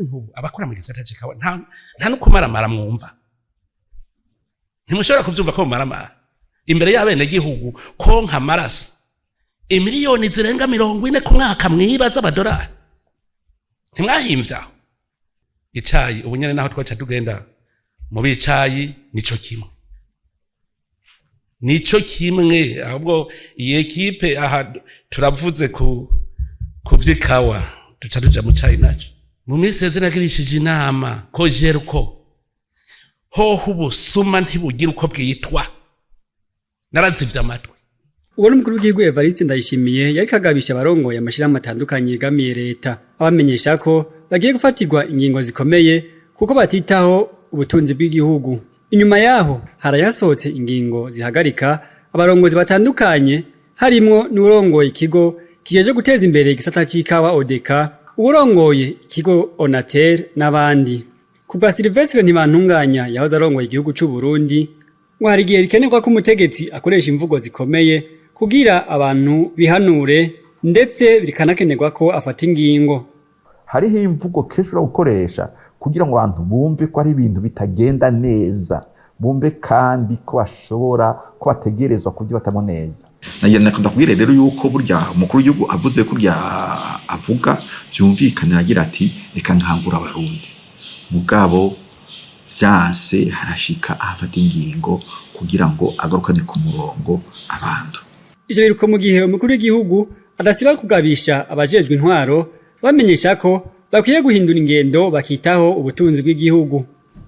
Nk'ubu abakora mu gisata c'ikawa nta no kumaramara mwumva, ntimushobora kuvyumva ko mumaramara imbere y'abenegihugu, konka amaraso imiliyoni zirenga 40 ku mwaka mwiba z'amadolari. Ntimwahimvye aho icayi. Ubu nyene naho twaca tugenda mu bicayi, nico kimwe, nico kimwe. Ahubwo iyi équipe aha turavuze ku vy'ikawa, duca tuja mu cayi naco. Mu minsi heze nagirishije inama ko jerko hoho ubusuma ntibugira uko bwitwa, narazivye amatwi. Uwo n'umukuru w'igihugu Evariste Ndayishimiye yariko agabisha abarongoye amashirahamwe atandukanye yegamiye leta, abamenyesha ko bagiye gufatirwa ingingo zikomeye kuko batitaho ubutunzi bw'igihugu. Inyuma yaho harayasohotse ingingo zihagarika abarongozi batandukanye, harimwo n'urongoye ikigo kijeje guteza imbere igisata c'ikawa ODECA, uwurongoye ikigo Onatel n'abandi. Kubwa Sylvestre Ntibantunganya yahoze arongoye igihugu c'u Burundi, ngo hari igihe bikenerwa ko umutegetsi akoresha imvugo zikomeye kugira abantu bihanure, ndetse bikanakenerwa ko afata ingingo. Hariho imvugo kenshi ushobora gukoresha kugira ngo abantu bumve ko ari ibintu bitagenda neza, bumve kandi ko bashobora ko bategerezwa kubyifatamo neza. Nakunda kubwira rero yuko burya umukuru w'igihugu avuze kurya avuga byumvikana, agira ati: "Reka nkangura Abarundi." Mugabo vyanse, harashika ahafata ingingo kugira ngo agarukane ku murongo abantu. Ivyo biruko mu gihe umukuru w'igihugu adasiba kugabisha abajejwe intwaro, bamenyesha ko bakwiye guhindura ingendo bakitaho ubutunzi bw'igihugu.